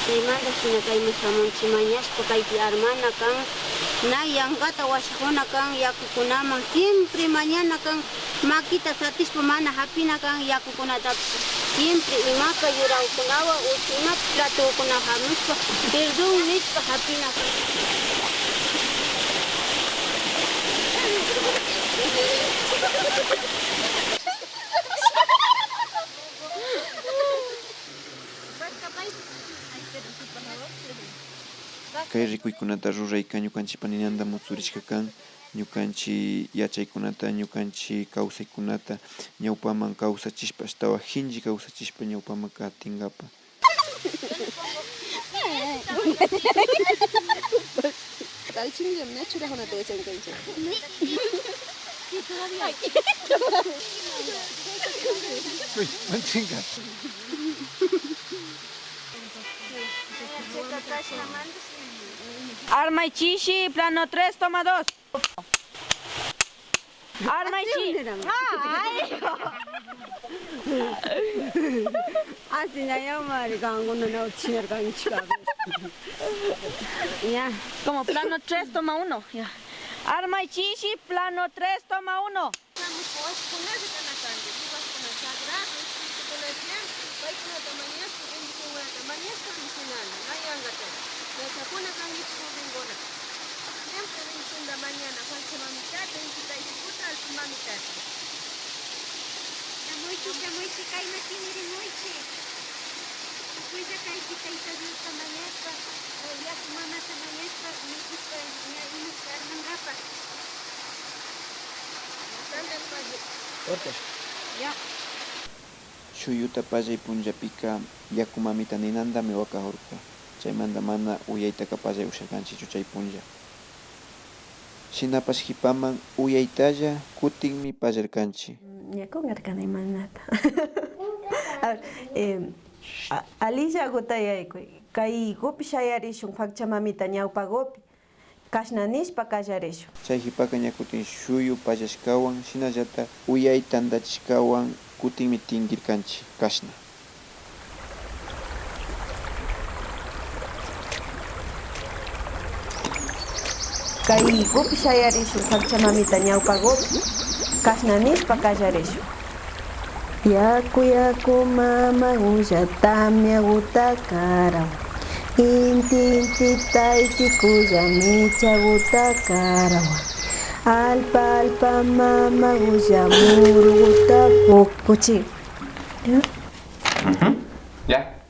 Chaymanta shina kayman shamunchik mañashpa kaypi armana kan, na yankata washakuna kan yakukunaman siempre mañana kan, makita satishpa mana hapina kan yakukunatapish siempre imapa yurakunawan o ima platukuna hamushpa perdón nishpa hapina kan. Kay rikuykunata rurayka ñukanchikpa ninanta mutsurishka kan, ñukanchik yachaykunata, ñukanchik kawsaykunata ñawpaman kawsachishpa ashtawan shinchi kawsachishpa ñawpaman katinkapa. Arma y chishi, plano 3, toma 2. Arma y chishi. ¡Ay! Ya, como plano 3, toma 1. Ya. Arma y chishi, plano 3, toma 1. Shuyuta pallay punllapika yaku mamita ninantami wakajurka, chaymanta mana uyaytaka pallay usharkanchikchu chay punlla. Shinapash kipaman uyaytalla kutinmi pallarkanchik. Ya kungarkani imanata. A ver, alillaguta yaykuy. Kay gupi shayarishun Pachamamita ñawpagupi. Kashna nishpa kallarishun. Chay kipaka ña kutin shuyu pallashkawan shinallata uyay tantachishkawan kutinmi tinkirkanchik kashna. Kay gupi shayarishun Pachamamita ñawpagupi. Kashna nishpa kallarishun. Yaku yaku mama gulla tamia guta karawa. Inti inti tayti kulla micha guta karawa. Alpa alpa mama gulla muru guta kuchi. Ya.